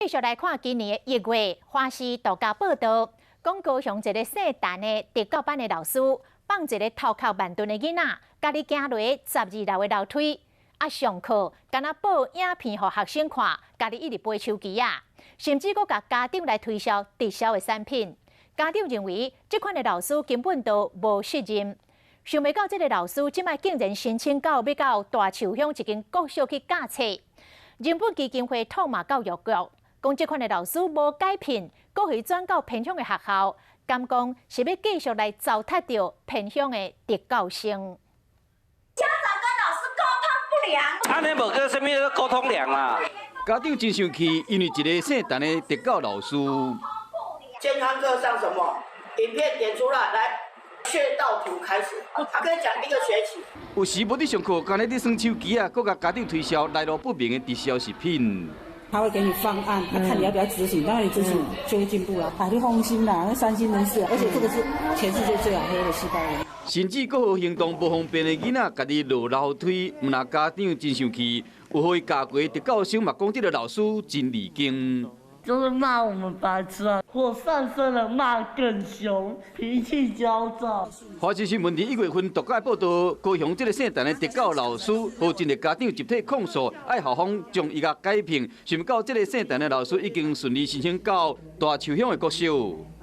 繼續來看今年的1月，華視獨家報道，講高雄一个姓陳的特教班的老師，放一个頭殼慢鈍的囡仔，家己行落12樓的樓梯，啊上課敢若播影片予學生看，家己一直背手機啊，甚至閣共家長來推銷直銷的產品。家長認為這款的老師根本都無適任。想袂到這个老師這擺竟然申請到欲到大樹鄉一間國小去教冊。人本基金會痛罵教育局，講這款的老師無解聘，閣予轉到偏鄉的學校，敢講是欲繼續來糟蹋著偏鄉的特教生。家長跟老師溝通不良，按呢無叫啥物溝通良啦。家長真生氣，因為一个姓陳的特教老師。健康課上什麼？影片點出來，來穴道圖開始，他可以講一個學期。有時無佇上課，干焦佇耍手機啊，閣共家長推銷來路不明的直銷食品。他會給你方案，他看你要不要執行，當然你執行就會進步啦。啊，你放心啦，那善心人士，而且這個是全世界最好喝的細胞人。甚至閣予行動無方便的囡仔，家己落樓梯，毋但家長真生氣，有予伊教過特教生嘛講這个老師真離經。就是罵我們白痴啊！火上升了，罵更兇，脾氣焦躁。華視新聞佇1月份獨家報道，高雄這个姓陳的特教老師，予真濟家長集體控訴，愛校方將伊共解聘。想袂到這个姓陳的老師已經順利申請到大樹鄉的國小。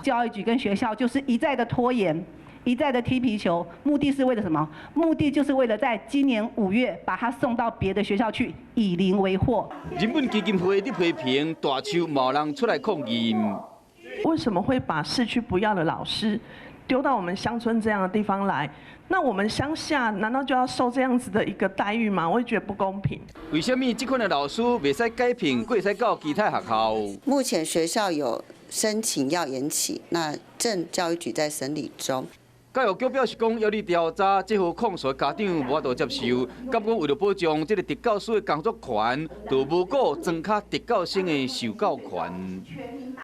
教育局跟學校就是一再的拖延，一再的踢皮球，目的是為了什麼？目的就是為了在今年5月把他送到別的學校去，以鄰為壑。人本基金會佇批評大樹無人出來抗議。為什麼會把市區不要的老師丟到我們鄉村這樣的地方來？那我們鄉下難道就要受這樣子的一個待遇嗎？我會覺得不公平。為什麼這款的老師袂使解聘，閣會使到其他學校？目前學校有申請要延期，那正教育局在審理中。教育局表示講，猶佇調查，這號控訴家長無法度接受，感覺為了保障這个特教師的工作權，就無顧莊跤特教生的受教權。